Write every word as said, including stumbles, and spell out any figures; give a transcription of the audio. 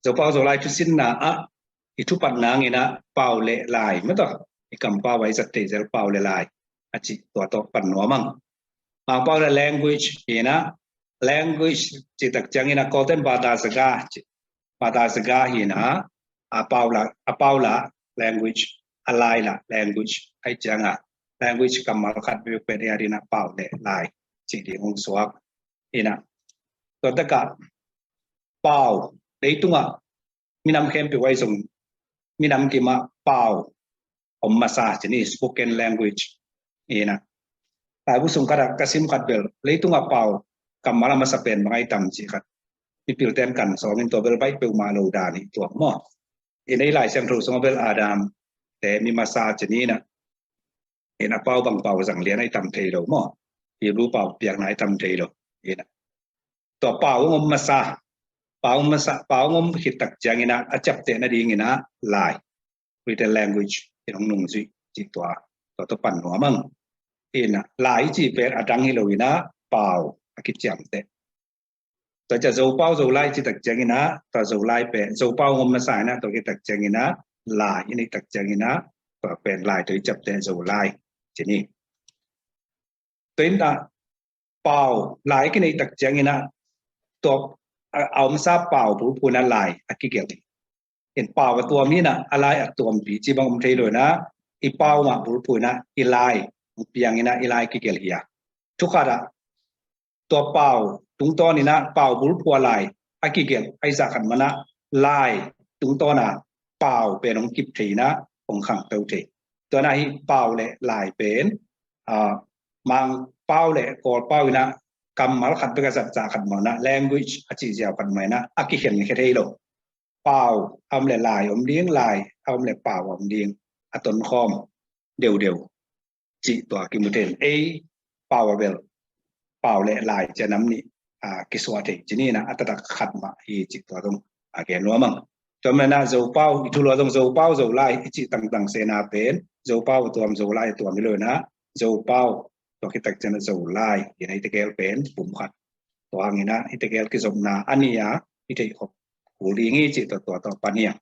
Zopau Zolai thusinna ah i thupat nang in ah pau le lai mataw, i kampau ah i zat thei zel pau le lai a cih tua tawh pan nuam ang. Mangpau le language hi in ah, language cih tak ciangin ah Kawlten Bhata Zaga cih, Bhata Zaga hi in ah, a pau la, a pau la language, a lai la language, ahih ciangin language kammal khat bek pen ei adingin ah pau le lai cih ding hong suak in ah, tua tak ah pau, leitungah minam khempeuh ah zong minam kim ah pau om masa ci ni, spoken language hi in ah. Laibu sung khat ah ka sim khat bel leitungah pau kammal a masa pen bang ahi tam cih khat mipilte'n kan sawm in, tua bel baih peuhmah lo dan hi tuak maw. Ei Lai Siangtho sungah bel Adam te mi masa ci ni in ah, in ah pau bang pau zang lian ahi tam thei lo maw. Hebrew pau piakna ahi tam thei lo. In ah tua pau hong om masa, pau hong masa, pau hong om khit tak ciangin ah a ciapteh nadingin ah lai, written language in hong nungzui cih tua, tua tawh pan nuam ang. In ah lai i cih pen a dang hi lo in ah pau a kiciamteh. Tua ciang Zopau Zolai i cih tak ciangin ah tua Zolai pen, Zopau hong om masa in ah tua khit tak ciangin ah lai i neih tak ciangin ah tua pen lai tawh i ciapteh Zolai ci ni. Tua in ah pau lai a kineih tak ciangin ah tua a, a omsa pau bulphuh in ah lai a kigelh hi. In pau a tuam hi in ah a lai a tuampi ci bang om thei lo in ah, i pau mah bulphuh in ah i lai hong piang in ah i lai kigelh hi a. Thu khat ah tua pau tungtawn in ah pau bulphuh a lai a kigelh ahih zah khat man ah lai tungtawn a pau pen hong kip thei in ah hong khangto thei. Tua in ah hih pau le lai pen, ah, Mangpau le Kawlpau in ah kammal khat bek a zat zah khat mah in ah, language a cih ziau khat mah in ah a kikhenkhia thei lo. Pau a om le lai om ding, lai a om le pau om ding, a tonkhawm deudeu cih tua kimu thei in, ei pau a bel pau le lai ci a nam nih, ah, kisuah thei ci ni in ah, a taktak khat mah hi cih tua zong a gen nuam ang. Tua manin ah Zopau i thu lua zong Zopau Zolai i cih tangtang sena pen Zopau a tuam Zolai a tuam hi lo in ah, Zopau tua khit tak ciang ah Zolai hi in ah, i tegel pen pum khat. Tua hangin ah i tegel kizopna a nih a i theih khop kul ding hi cih tua, tua tawh pan hi ang.